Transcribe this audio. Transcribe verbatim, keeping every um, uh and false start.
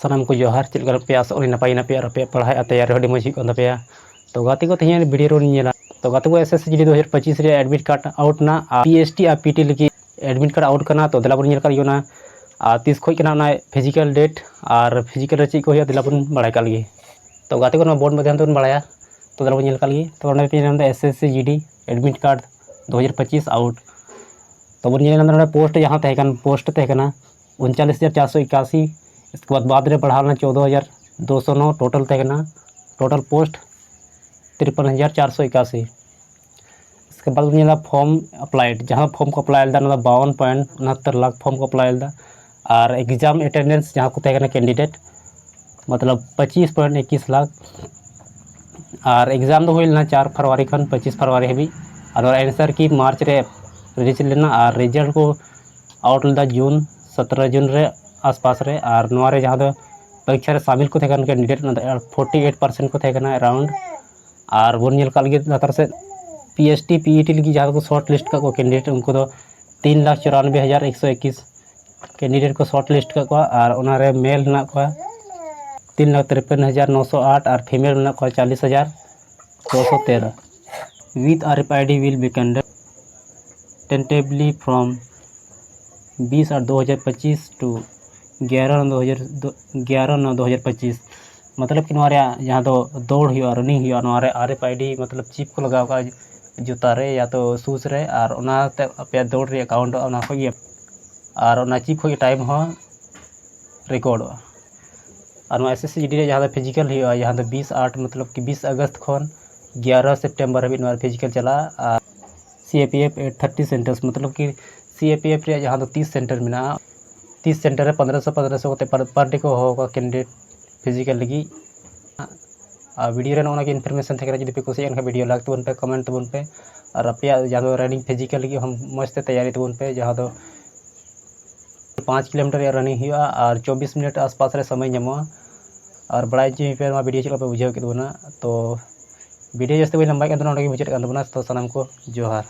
ᱥᱟᱱᱟᱢ ᱠᱚ ᱡᱚᱦᱟᱨ᱾ ᱪᱮᱫ ᱞᱮᱠᱟ ᱢᱮᱱᱟᱜ ᱯᱮᱭᱟ? ᱟᱥᱚᱜ ᱟᱹᱞᱤᱧ ᱱᱟᱯᱟᱭ ᱜᱮ ᱢᱮᱱᱟᱜ ᱯᱮᱭᱟ ᱟᱨ ᱟᱯᱮᱭᱟᱜ ᱯᱟᱲᱦᱟᱣ ᱟᱨ ᱛᱮᱭᱟᱨᱤ ᱦᱚᱸ ᱟᱹᱰᱤ ᱢᱚᱡᱽ ᱦᱩᱭᱩᱜ ᱠᱟᱱ ᱛᱟᱯᱮᱭᱟ᱾ ᱛᱚ ᱜᱟᱛᱮ ᱠᱚ, ᱛᱮᱦᱮᱧ ᱵᱷᱤᱰᱤᱭᱳ ᱨᱮᱵᱚᱱ ᱧᱮᱞᱟ, ᱛᱚ ᱜᱟᱛᱮ ᱠᱚ, ᱮᱥ ᱮᱥ ᱥᱤ ᱡᱤ ᱰᱤ ᱫᱩ ᱦᱟᱡᱟᱨ ᱯᱚᱸᱪᱤᱥ ᱨᱮᱭᱟᱜ ᱮᱰᱢᱤᱴ ᱠᱟᱨᱰ ᱟᱣᱩᱴ ᱮᱱᱟ ᱟᱨ ᱯᱤ ᱮᱥ ᱴᱤ ᱟᱨ ᱯᱤ ᱴᱤ ᱞᱟᱹᱜᱤᱫ ᱮᱰᱢᱤᱴ ᱠᱟᱨᱰ ᱟᱣᱩᱴ ᱠᱟᱱᱟ᱾ ᱛᱚ ᱫᱮᱞᱟ ᱵᱚᱱ ᱧᱮᱞ ᱠᱟᱜ ᱜᱮ ᱚᱱᱟ, ᱟᱨ ᱛᱤᱥ ᱠᱷᱚᱡ ᱠᱟᱱᱟ ᱚᱱᱟ ᱯᱷᱤᱡᱤᱠᱮᱞ ᱰᱮᱴ ᱟᱨ ᱯᱷᱤᱡᱤᱠᱮᱞ ᱨᱮ ᱪᱮᱫ ᱠᱚ ᱦᱩᱭᱩᱜᱼᱟ, ᱫᱮᱞᱟ ᱵᱚᱱ ᱵᱟᱲᱟᱭ ᱠᱟᱜ ᱞᱮᱜᱮ᱾ ᱛᱚ ᱜᱟᱛᱮ ᱠᱚ, ᱱᱚᱣᱟ ᱵᱳᱨᱰ ᱢᱟᱫᱽᱫᱷᱚᱢ ᱛᱮᱵᱚᱱ ᱵᱟᱲᱟᱭᱟ᱾ ᱛᱚ ᱫᱮᱞᱟ ᱵᱚᱱ ᱧᱮᱞ ᱠᱟᱜ ᱞᱮᱜᱮ᱾ ᱛᱚ ᱚᱸᱰᱮ ᱯᱮ ᱧᱮᱞ ᱧᱟᱢ ᱮᱫᱟ ᱮᱥ ᱮᱥ ᱥᱤ ᱡᱤ ᱰᱤ ᱮᱰᱢᱤᱴ ᱠᱟᱨᱰ ᱫᱩ ᱦᱟᱡᱟᱨ ᱯᱚᱸᱪᱤᱥ ᱟᱣᱩᱴ᱾ ᱛᱚ ᱵᱚᱱ ᱧᱮᱞ ᱧᱟᱢ ᱮᱫᱟ ᱱᱚᱰᱮ ᱯᱳᱥᱴ ᱡᱟᱦᱟᱸ ᱛᱟᱦᱮᱸ ᱠᱟᱱᱟ, ᱯᱳᱥᱴ ᱛᱟᱦᱮᱸ ᱠᱟᱱᱟ ᱩᱱᱪᱟᱞᱤᱥ ᱦᱟᱡᱟᱨ ᱪᱟᱨᱥᱚ ᱮᱠᱟᱥᱤ᱾ ᱤᱥᱠᱮ ᱵᱟᱫ ᱵᱟᱫ ᱨᱮ ᱵᱟᱲᱦᱟᱣ ᱞᱮᱱᱟ ᱪᱳᱫᱽᱫᱳ ᱦᱟᱡᱟᱨ ᱫᱩᱥᱚ ᱱᱚ ᱴᱳᱴᱟᱞ ᱛᱟᱦᱮᱸ ᱠᱟᱱᱟ᱾ ᱴᱳᱴᱟᱞ ᱯᱳᱥᱴ ᱛᱤᱨᱯᱚᱱ ᱦᱟᱡᱟᱨ ᱪᱟᱨᱥᱚ ᱮᱠᱟᱥᱤ᱾ ᱤᱥᱠᱮ ᱵᱟᱫ ᱵᱚᱱ ᱧᱮᱞᱟ ᱯᱷᱚᱨᱢ ᱟᱯᱞᱟᱭᱮᱰ, ᱡᱟᱦᱟᱸ ᱯᱷᱚᱨᱢ ᱠᱚ ᱟᱯᱞᱟᱭ ᱞᱮᱫᱟ, ᱚᱱᱟ ᱫᱚ ᱵᱟᱣᱚᱱ ᱯᱚᱭᱮᱱᱴ ᱩᱱᱟᱛᱛᱚᱨ ᱞᱟᱠᱷ ᱯᱷᱚᱨᱢ ᱠᱚ ᱟᱯᱞᱟᱭ ᱞᱮᱫᱟ᱾ ᱟᱨ ᱮᱠᱡᱟᱢ ᱮᱴᱮᱱᱰᱮᱱᱥ ᱡᱟᱦᱟᱸ ᱠᱚ ᱛᱟᱦᱮᱸ ᱠᱟᱱᱟ ᱠᱮᱱᱰᱤᱰᱮᱴ, ᱢᱚᱛᱞᱚᱵ ᱯᱚᱸᱪᱤᱥ ᱯᱚᱭᱮᱱᱴ ᱮᱠᱤᱥ ᱞᱟᱠᱷ᱾ ᱟᱨ ᱮᱠᱡᱟᱢ ᱫᱚ ᱦᱩᱭ ᱞᱮᱱᱟ ᱪᱟᱨ ᱯᱷᱮᱵᱽᱨᱩᱣᱟᱨᱤ ᱠᱷᱚᱱ ᱯᱚᱸᱪᱤᱥ ᱯᱷᱮᱵᱽᱨᱩᱣᱟᱨᱤ ᱦᱟᱹᱵᱤᱡ᱾ ᱟᱨ ᱱᱚᱣᱟ ᱮᱱᱥᱟᱨ ᱠᱤ ᱢᱟᱨᱪ ᱨᱮ ᱨᱤᱞᱤᱡᱽ ᱞᱮᱱᱟ ᱟᱨ ᱨᱮᱡᱟᱞᱴ ᱠᱚ ᱟᱣᱩᱴ ᱞᱮᱫᱟ ᱡᱩᱱ, ᱥᱚᱛᱨᱚ ᱡᱩᱱ ᱨᱮ ᱟᱥᱯᱟᱥ ᱨᱮ᱾ ᱟᱨ ᱱᱚᱣᱟ ᱨᱮ ᱡᱟᱦᱟᱸ ᱫᱚ ᱯᱚᱨᱤᱠᱠᱷᱟ ᱨᱮ ᱥᱟᱢᱤᱞ ᱠᱚ ᱛᱟᱦᱮᱸ ᱠᱟᱱᱟ ᱠᱮᱱᱰᱤᱰᱮᱴ, ᱚᱱᱟ ᱫᱚ ᱯᱷᱳᱨᱴᱤ ᱮᱭᱤᱴ ᱯᱟᱨᱥᱮᱱᱴ ᱠᱚ ᱛᱟᱦᱮᱸ ᱠᱟᱱᱟ ᱮᱨᱟᱣᱩᱱᱰ᱾ ᱟᱨ ᱵᱚᱱ ᱧᱮᱞ ᱠᱟᱜ ᱞᱟᱹᱜᱤᱫ ᱞᱟᱛᱟᱨ ᱥᱮᱫ, P S T, P E T ᱞᱟᱹᱜᱤᱫ ᱡᱟᱦᱟᱸ ᱫᱚᱠᱚ ᱥᱚᱨᱴ ᱞᱤᱥᱴ ᱠᱟᱜ ᱠᱚᱣᱟ ᱠᱮᱱᱰᱤᱰᱮᱴ, ᱩᱱᱠᱩ ᱫᱚ ᱛᱤᱱ ᱞᱟᱠᱷ ᱪᱩᱨᱟᱱᱵᱮ ᱦᱟᱡᱟᱨ ᱮᱠᱥᱚ ᱮᱠᱤᱥ ᱠᱮᱱᱰᱤᱰᱮᱴ ᱠᱚ ᱥᱚᱨᱴ ᱞᱤᱥᱴ ᱠᱟᱜ ᱠᱚᱣᱟ᱾ ᱟᱨ ᱚᱱᱟᱨᱮ ᱢᱮᱞ ᱦᱮᱱᱟᱜ ᱠᱚᱣᱟ ᱛᱤᱱ ᱞᱟᱠᱷ ᱛᱤᱨᱯᱚᱱ ᱦᱟᱡᱟᱨ ᱱᱚᱥᱚ ᱟᱴ ᱟᱨ ᱯᱷᱤᱢᱮᱞ ᱢᱮᱱᱟᱜ ᱠᱚᱣᱟ ᱪᱟᱞᱤᱥ ᱦᱟᱡᱟᱨ ᱫᱩᱥᱚ ᱛᱮᱨᱚ᱾ With R F I D will be conduct tentatively from ᱵᱤᱥ ᱟᱴ ᱫᱩ ᱦᱟᱡᱟᱨ ᱯᱚᱸᱪᱤᱥ to ᱜᱭᱟᱨᱟ ᱱᱚ ᱫᱩ ᱦᱟᱡᱟᱨ, ᱜᱭᱟᱨᱟ ᱱᱚ ᱫᱩ ᱦᱟᱡᱟᱨ ᱯᱚᱸᱪᱤᱥ᱾ ᱢᱚᱛᱞᱚᱵ ᱠᱤ ᱱᱚᱣᱟ ᱨᱮᱭᱟᱜ ᱡᱟᱦᱟᱸ ᱫᱚ ᱫᱟᱹᱲ ᱦᱩᱭᱩᱜᱼᱟ, ᱨᱟᱱᱤᱝ ᱦᱩᱭᱩᱜᱼᱟ, ᱱᱚᱣᱟ ᱨᱮ ᱟᱨ ᱮᱯᱷ ᱟᱭ ᱰᱤ ᱢᱚᱛᱞᱚᱵ ᱪᱤᱯ ᱠᱚ ᱞᱟᱜᱟᱣ ᱠᱟᱜᱼᱟ ᱡᱩᱛᱟ ᱨᱮ ᱭᱟ ᱛᱚ ᱥᱩᱡᱽ ᱨᱮ, ᱟᱨ ᱚᱱᱟᱛᱮ ᱟᱯᱮᱭᱟᱜ ᱫᱟᱹᱲ ᱨᱮᱭᱟᱜ ᱠᱟᱣᱩᱱᱴᱚᱜᱼᱟ ᱚᱱᱟ ᱠᱷᱚᱡ ᱜᱮ, ᱟᱨ ᱚᱱᱟ ᱪᱤᱯ ᱠᱷᱚᱡ ᱜᱮ ᱴᱟᱭᱤᱢ ᱦᱚᱸ ᱨᱮᱠᱚᱨᱰᱚᱜᱼᱟ᱾ ᱟᱨ ᱱᱚᱣᱟ ᱮᱥ ᱮᱥ ᱥᱤ ᱡᱤ ᱰᱤ ᱨᱮ ᱡᱟᱦᱟᱸ ᱫᱚ ᱯᱷᱤᱡᱤᱠᱮᱞ ᱦᱩᱭᱩᱜᱼᱟ, ᱡᱟᱦᱟᱸ ᱫᱚ ᱵᱤᱥ ᱟᱴ ᱢᱚᱛᱞᱚᱵ ᱠᱤ ᱵᱤᱥ ᱟᱜᱚᱥᱴ ᱠᱷᱚᱱ ᱜᱭᱟᱨᱟ ᱥᱮᱯᱴᱮᱢᱵᱚᱨ ᱦᱟᱹᱵᱤᱡ ᱱᱚᱣᱟ ᱯᱷᱤᱡᱤᱠᱮᱞ ᱪᱟᱞᱟᱜᱼᱟ᱾ ᱟᱨ C A P F at thirty centres ᱢᱚᱛᱞᱚᱵ ᱠᱤ ᱥᱤ ᱮ ᱯᱤ ᱮᱯᱷ ᱨᱮᱭᱟᱜ ᱡᱟᱦᱟᱸ ᱫᱚ ᱛᱤᱥ ᱥᱮᱱᱴᱟᱨ ᱢᱮᱱᱟᱜᱼᱟ, ᱛᱤᱥ ᱥᱮᱱᱴᱟᱨ ᱨᱮ ᱯᱚᱱᱫᱽᱨᱚᱥᱚ ᱯᱚᱱᱫᱽᱨᱚᱥᱚ ᱠᱟᱛᱮ per, per day ᱠᱚ ᱦᱚᱦᱚ ᱠᱚᱣᱟ ᱠᱮᱱᱰᱤᱰᱮᱴ ᱯᱷᱤᱡᱤᱠᱮᱞ ᱞᱟᱹᱜᱤᱫ᱾ ᱟᱨ ᱵᱷᱤᱰᱤᱭᱳ ᱨᱮ ᱱᱚᱜᱼᱚ ᱱᱚᱣᱟ ᱜᱮ ᱤᱱᱯᱷᱚᱨᱢᱮᱥᱚᱱ ᱛᱟᱦᱮᱸ ᱠᱟᱱᱟ᱾ ᱡᱩᱫᱤ ᱯᱮ ᱠᱩᱥᱤᱭᱟᱜ ᱠᱷᱟᱱ ᱵᱷᱤᱰᱤᱭᱳ ᱞᱟᱭᱤᱠ ᱛᱟᱵᱚᱱ ᱯᱮ, ᱠᱚᱢᱮᱱᱴ ᱛᱟᱵᱚᱱ ᱯᱮ, ᱟᱨ ᱟᱯᱮᱭᱟᱜ ᱡᱟᱦᱟᱸ ᱫᱚ ᱨᱟᱱᱤᱝ ᱯᱷᱤᱡᱤᱠᱮᱞ ᱞᱟᱹᱜᱤᱫ ᱦᱚᱸ ᱢᱚᱡᱽ ᱛᱮ ᱛᱮᱭᱟᱨᱤ ᱛᱟᱵᱚᱱ ᱯᱮ, ᱡᱟᱦᱟᱸ ᱫᱚ ᱯᱟᱸᱪ ᱠᱤᱞᱳᱢᱤᱴᱟᱨ ᱨᱮᱭᱟᱜ ᱨᱟᱱᱤᱝ ᱦᱩᱭᱩᱜᱼᱟ ᱟᱨ ᱪᱚᱵᱵᱤᱥ ᱢᱤᱱᱤᱴ ᱟᱥᱯᱟᱥ ᱨᱮ ᱥᱚᱢᱚᱭ ᱧᱟᱢᱚᱜᱼᱟ᱾ ᱟᱨ ᱵᱟᱲᱟᱭ ᱦᱚᱪᱚᱧ ᱯᱮ ᱱᱚᱣᱟ ᱵᱷᱤᱰᱤᱭᱳ ᱪᱮᱫ ᱞᱮᱠᱟ ᱯᱮ ᱵᱩᱡᱷᱟᱹᱣ ᱠᱮᱫ ᱛᱟᱵᱚᱱᱟ᱾ ᱛᱚ ᱵᱷᱤᱰᱤᱭᱳ ᱡᱟᱹᱥᱛᱤ ᱵᱟᱹᱧ ᱞᱟᱢᱵᱟᱭᱮᱫ ᱠᱟᱱ ᱛᱟᱵᱚᱱᱟ, ᱱᱚᱸᱰᱮ ᱜᱮ ᱢᱩᱪᱟᱹᱫ ᱠᱟᱱ ᱛᱟᱵᱚᱱᱟ᱾ ᱛᱚ ᱥᱟᱱᱟᱢ ᱠᱚ ᱡᱚᱦᱟᱨ᱾